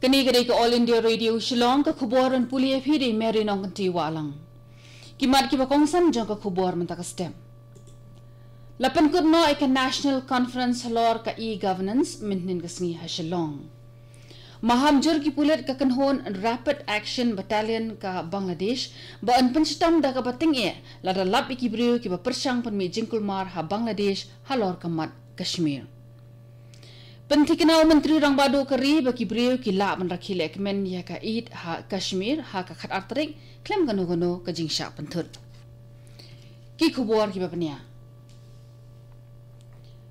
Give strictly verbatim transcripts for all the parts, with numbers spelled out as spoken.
Kane ka dei ka All India Radio Shillong, ka khubor ban pule ïa phi da i Mary Nongkynti Wahlang. Ki mat kiba kongsan jong ka khubor mynta ka step. La pynkut noh ïa ka National Conference halor ka e-governance mynhynnin ka sngi ha Shillong. Mahamjur ki pulit ka kynhun Rapid Action Battalion ka Bangladesh ba yn pynshitom da kaba tyngeh lada lap ïa ki briew kiba pyrshang pynmih jingkulmar ha Bangladesh halor ka mat Kashmir. Pynthikna u Myntri Rangbah Duh ka ri ba ki briew ki lah ban rakhe lehkmen ïa ka Eid ha Kashmir ha ka khatar tarik khlem kano kano ka jingshah pynthut. Ki khubor kiba bniah.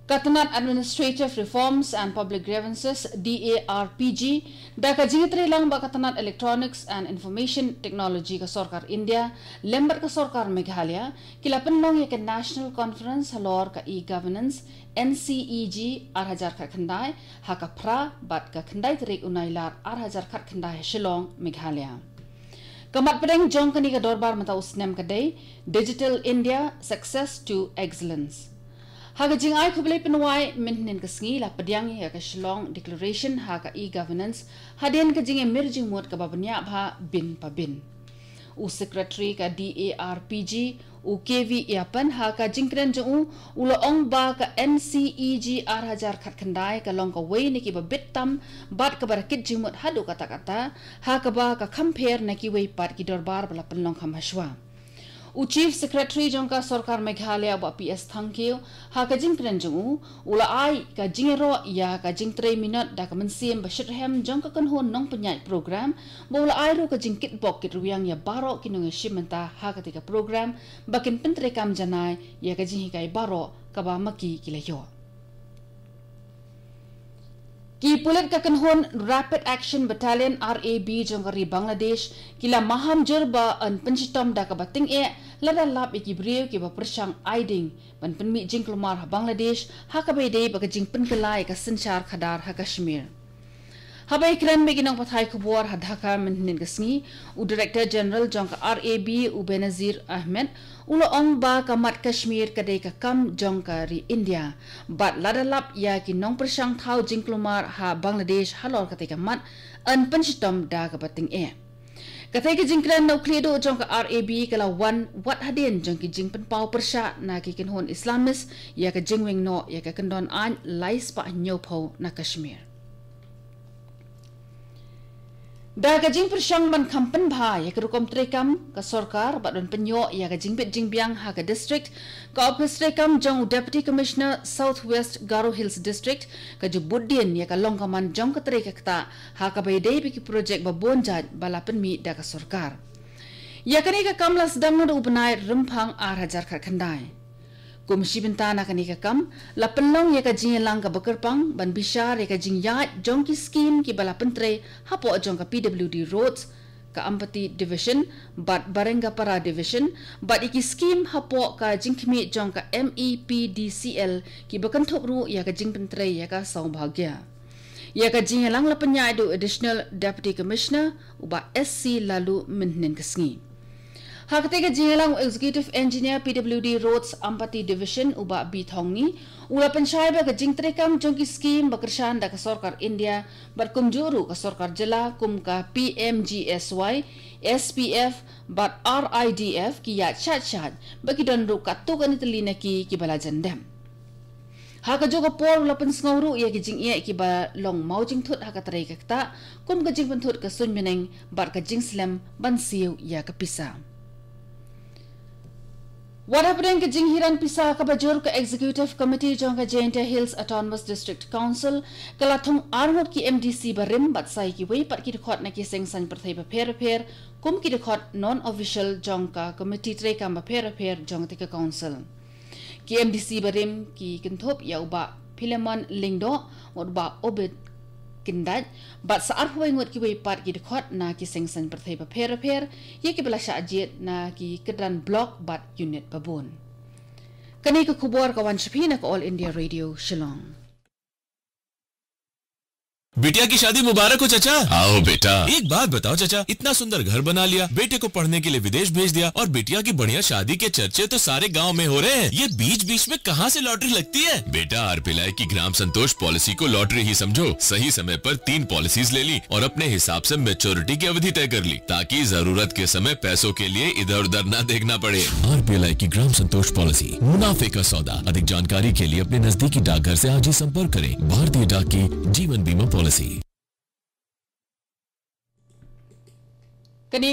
Ka tnat Administrative Reforms and Public Grievances, D A R P G, da ka jingïatreilang bad ka tnat Electronics and Information Technology ka Sorkar India lem bad ka Sorkar Meghalaya ki la pynlong ïa ka National Conference halor ka e-governance, N C E G, ar hajar khatkhyndai ha ka phra bad ka khyndai tarik u Nailar ar hajar khatkhyndai ha Shillong, Meghalaya. Ka mat pdeng jong kane ka dorbar mynta u snem ka dei Digital India, Success to Excellence. Ha ka jingai khublei pynwai mynhynnin ka sngi la pdiang ïa ka Shillong Declaration ha ka e-governance hadien ka jingïamir jingmut kaba bniah bha bin pa bin. U Secretary ka D A R P G, u K V Ïapan, ha ka jingkren jong u, u la ong ba ka N C E G ar hajar khatkhyndai ka long kawei na kiba bit tam bad kaba rakit jingmut haduh katta katta, ha kaba ka kham pher na kiwei pat ki dorbar ba la pynlong kham hashwa. U Chief Secretary jong ka Sorkar Meghalaya, Bah P S Thangkhiew, ha ka jingkren jong u, u la ai ka jingïaroh ïa ka jingtrei minot da ka mynsiem ba shitrhem jong ka kynhun nongpynïaid program, bad u la ai ruh ka jingkitbok kitrwiang ïa baroh ki nongïashim bynta ha katei ka program ba kin pyntreikam janai ïa ka jinghikai baroh kaba ma ki ki la ïoh. Ki pulit ka kynhun Rapid Action Battalion, R A B, jong ka ri Bangladesh ki la mahamjur ba yn pynshitom da kaba tyngeh lada lap ïa ki briew kiba pyrshang aiding ban pynmih jingkulmar ha Bangladesh ha kaba ïadei bad ka jingpynkylla ïa ka synshar khadar ha Kashmir. Haba ïakren bad ki nongpathai khubor ha Dhaka mynhynnin ka sngi, u Director General jong ka R A B, u Benazir Ahmed, u la ong ba ka mat Kashmir ka dei ka kam jong ka ri India bad lada lap ïa ki nongpyrshang thaw jingkulmar ha Bangladesh halor katei ka mat, yn pynshitom da kaba tyngeh. Katei ka jingkren na u khlieh duh jong ka R A B ka la wan wat hadien jong ki jingpynpaw pyrshah na ki kynhun Islamist ïa ka jingweng noh ïa ka kyndon aiñ lai spah hynñiewphew na Kashmir. Da ka jingpyrshang ban kham pynbha ïa ka rukom treikam ka sorkar bad ban pynïoh ïa ka jingbit jingbiang ha ka district, ka ophis treikam jong u Deputy Commissioner South West Garo Hills District ka ju bud dien ïa ka long ka man jong ka trei ka ktah ha kaba ïadei bad ki projek ba bun jait ba la pynmih da ka sorkar. Ïa kane ka kam la sdang naduh u bnai Rymphang ar hajar khatkhyndai. Kum shi bynta na kane ka kam, la pynlong ïa ka jingïalang kaba kyrpang ban bishar ïa ka jingïaid jong ki skim kiba la pyntrei hapoh jong ka P W D Roads, ka Ampati Division bad Barengapara Division, bad ïa ki skim hapoh ka jingkhmih jong ka M E P D C L kiba kynthup ruh ïa ka jingpyntrei ïa ka Saubhagya. Ïa ka jingïalang la pynïaid da u Additional Deputy Commissioner, u Bah S C Laloo, mynhynnin ka sngi. Ha katei ka jingïalang, u Executive Engineer P W D Roads Ampati Division, u Bah B Thongni, u la pynshai ba ka jingtreikam jong ki skim ba kyrshan da ka sorkar India bad kumjuh ruh ka sorkar jylla kum ka P M G S Y, S P F bad R I D F ki ïaid shait shait bad ki don ruh katto katne tylli na ki kiba la jan dep. Ha kajuh ka por u la pynsngew ruh ïa ki jingeh kiba long maw jingthut ha ka trei ka ktah kum ka jingpynthut ka suiñ bneng bad ka jingslem ban siew ïa ka pisa. Wat hapdeng ka jinghiar pisa kaba jur, ka Executive Committee jong ka Jaintia Hills Autonomous District Council ka la thung arngut ki M D C barim bad sa ïa kiwei pat ki dkhot na ki seng saiñ pyrthei bapher bapher kum ki dkhot non-official jong ka Committee treikam bapher bapher jong katei ka Council. Ki M D C barim ki kynthup ïa u Bah Philemon Lyngdoh, u Bah Obed Kyndait bad sa arphew wei ngut kiwei pat ki dkhot na ki seng saiñ pyrthei bapher bapher, ïa kiba la shah jied na ki kyrdan block bad unit babun. Kane ka khubor ka wan sha phi na ka All India Radio Shillong. बिटिया की शादी मुबारक हो चाचा। आओ बेटा। एक बात बताओ चाचा, इतना सुंदर घर बना लिया, बेटे को पढ़ने के लिए विदेश भेज दिया और बिटिया की बढ़िया शादी के चर्चे तो सारे गांव में हो रहे हैं। ये बीच बीच में कहाँ से लॉटरी लगती है? बेटा, आरपीएलआई की ग्राम संतोष पॉलिसी को लॉटरी ही समझो। सही समय पर तीन पॉलिसीज ले ली और अपने हिसाब से मैच्योरिटी की अवधि तय कर ली, ताकि जरूरत के समय पैसों के लिए इधर उधर ना देखना पड़े। आरपीएलआई की ग्राम संतोष पॉलिसी, मुनाफे का सौदा। अधिक जानकारी के लिए अपने नजदीकी डाकघर से आज ही संपर्क करें। भारतीय डाक की जीवन बीमा पॉलिसी। Kane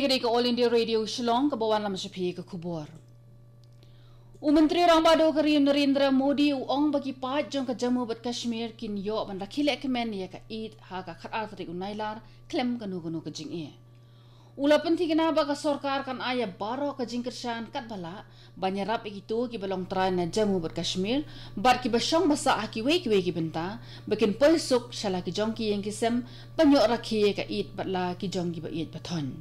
ka dei ka All India Radio Shillong, ka ba wan lam sha phi ka khubor. U Myntri Rangbah Duh ka ri Narendra Modi u ong ba ki paid jong ka Jammu bad Kashmir kin ïoh ban rakhe lehkmen ïa ka Eid ha ka khatar tarik u Nailar khlem kano kano ka jingeh. U la pynthikna ba ka sorkar kan ai ïa baroh ka jingkyrshan katba lah ban ïarap ïa kito kiba long trai na Jammu bad Kashmir bad kiba shong ba sah ha kiwei kiwei ki bynta ba kin poi suk sha la ki jong ki ïing ki sem ban ïoh rakhe ïa ka Eid bad la ki jong kiba ïeit ba thoiñ.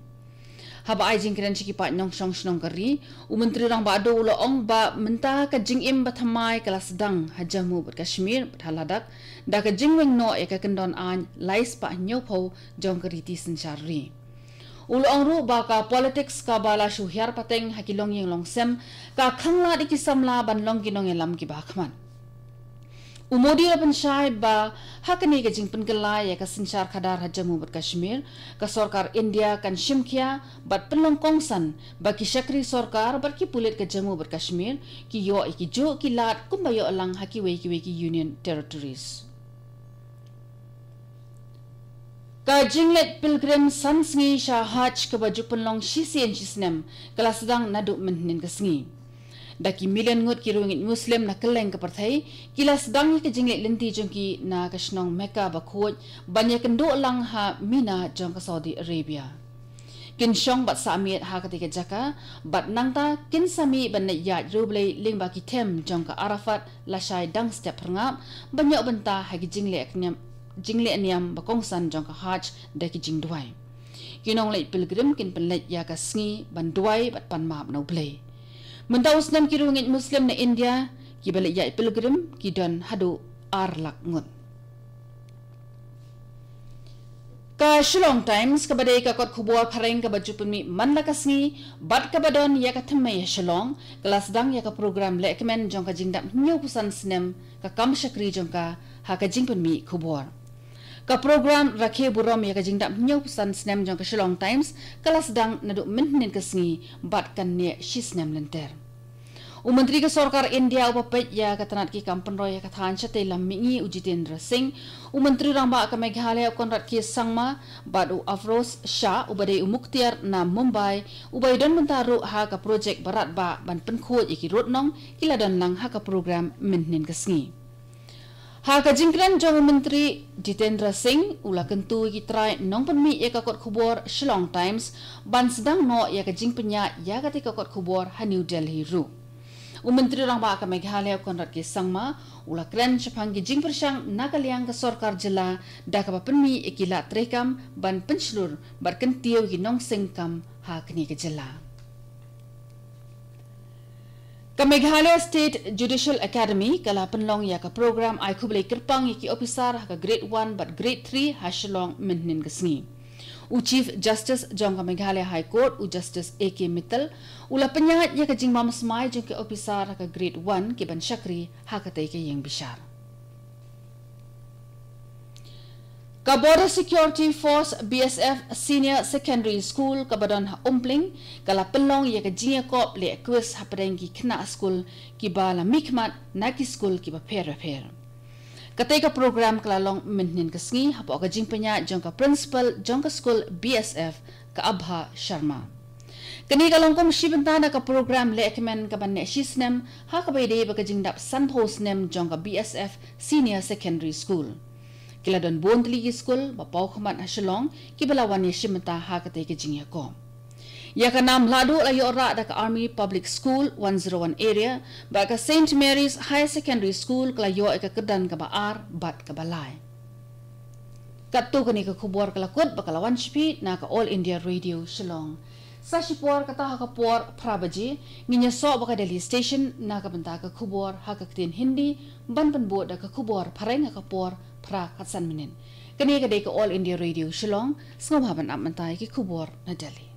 Haba ai jingkren sha ki paid nongshong shnong ka ri, u Myntri Rangbah Duh u la ong ba mynta ka jingim ba thymmai ka la sdang ha Jammu bad Kashmir bad ha Ladakh da ka jingweng noh ïa ka kyndon aiñ lai spah hynñiewphew jong ka riti synshar ri. U la ong ruh ba ka politics kaba la shu hiar pateng ha ki longïing longsem ka khanglad ïa ki samla ban long ki nongïalam kiba hakhmat. U Modi u la pynshai ba ha kane ka jingpynkylla ïa ka synshar khadar ha Jammu bad Kashmir, ka sorkar India kan shim khia bad pynlong kongsan ba ki shakri sorkar bad ki pulit ka Jammu bad Kashmir ki ïoh ïa ki juh ki lad kumba ïoh lang ha kiwei kiwei ki Union Territories. Ka jingleit pilgrim san sngi sha Hajj kaba ju pynlong shisien shisnem ka la sdang naduh mynhynnin ka sngi. Da ki million ngut ki riewngeit Muslim na kylleng ka pyrthei ki la sdang ïa ka jingleit lynti jong ki na ka shnong Mecca bakhuid ban ïakynduh lang ha Mina jong ka Saudi Arabia. Kin shong bad sah miet ha katei ka jaka bad nangta kin sa mih ban leit ïaid riewblei lyngba ki them jong ka Arafat lashai dang step phyrngap ban ïoh bynta ha ki jingleh niam, jingleh niam ba kongsan jong ka Hajj da ki jingduwai. Ki nongleit pilgrim kin pynleit ïa ka sngi ban duwai bad pan map na U Blei. Mynta u snem ki riewngeit Muslim na India kiba leit ïaid pilgrim ki don haduh ar lak ngut. Ka Shillong Times kaba dei ka kot khubor phareng kaba ju pynmih man la ka sngi bad kaba don ïa ka thymmei ha Shillong ka la sdang ïa ka program lehkmen jong ka jingdap hynñiewphew san snem ka kam shakri jong ka ha ka jingpynmih khubor. Ka program rakhe burom ïa ka jingdap hynñiewphew san snem jong ka Shillong Times ka la sdang naduh mynhynnin ka sngi bad kan neh shisnem lynter. U Myntri ka Sorkar India uba peit ïa ka tnat ki kam pynroi ïa ka thaiñ shatei lam mihngi u Jitendra Singh, u Myntri Rangbah ka Meghalaya u Conrad K Sangma bad u Afroz Shah uba dei u Mukhtiar na Mumbai uba ïadon bynta ruh ha ka projek ba radbah ban pynkhuid ïa ki rud nong ki la don lang ha ka program mynhynnin ka sngi. Ha ka jingkren jong u Myntri Jitendra Singh u la kyntu ïa ki trai nongpynmih ïa ka kot khubor Shillong Times ban sdang noh ïa ka jingpynïaid ïa katei ka kot khubor ha New Delhi ruh. U Myntri Rangbah ka Meghalaya u Conrad K Sangma u la kren shaphang ki jingpyrshang na ka liang ka sorkar jylla da kaba pynmih ïa ki lad treikam ban pynshlur bad kyntiew ïa ki nongseng kam ha kane ka jylla. Ka Meghalaya State Judicial Academy ka la pynlong ïa ka program ai khublei kyrpang ïa ki ophisar ha ka Grade one bad Grade three ha Shillong mynhynnin ka sngi. U Chief Justice jong ka Meghalaya High Court u Justice A K Mittal u la pynïaid ïa ka jingbam smai jong ki ophisar ha ka Grade one ki ban shakri ha katei ka ïing bishar. Ka Border Security Force, B S F, Senior Secondary School kaba don ha Umpling ka la pynlong ïa ka jingïakop leh quiz hapdeng ki khynnah skul kiba la mihkhmat na ki skul kiba pher bapher. Katei ka program ka la long mynhynnin ka sngi hapoh ka jingpynïaid jong ka Principal jong ka skul B S F, ka Abha Sharma. Kane ka long kum shi bynta na ka program lehkmen kaban neh shisnem ha kaba ïadei bad ka jingdap sanphew snem jong ka B S F Senior Secondary School. Ki la don bun tylli ki skul ba paw khmat ha Shillong kiba la wan ïashim bynta ha katei ka jingïakop. Ïa ka nam lahduh la ïoh rah da ka Army Public School one zero one area bad ka Saint Mary's Higher Secondary School ka la ïoh ïa ka kyrdan kaba ar bad kaba lai. Katto kane ka khubor ka la kut ba ka la wan sha phi na ka All India Radio Shillong. Sa shipor kata ha ka por phra baje ngin ïasoh bad ka Delhi Station na ka bynta ka khubor ha ka ktien Hindi ban pynbud da ka khubor phareng ha ka por phra khatsan minit. Kane ka dei ka All India Radio Shillong, sngewbha ban ap mynta ïa ki khubor na Delhi.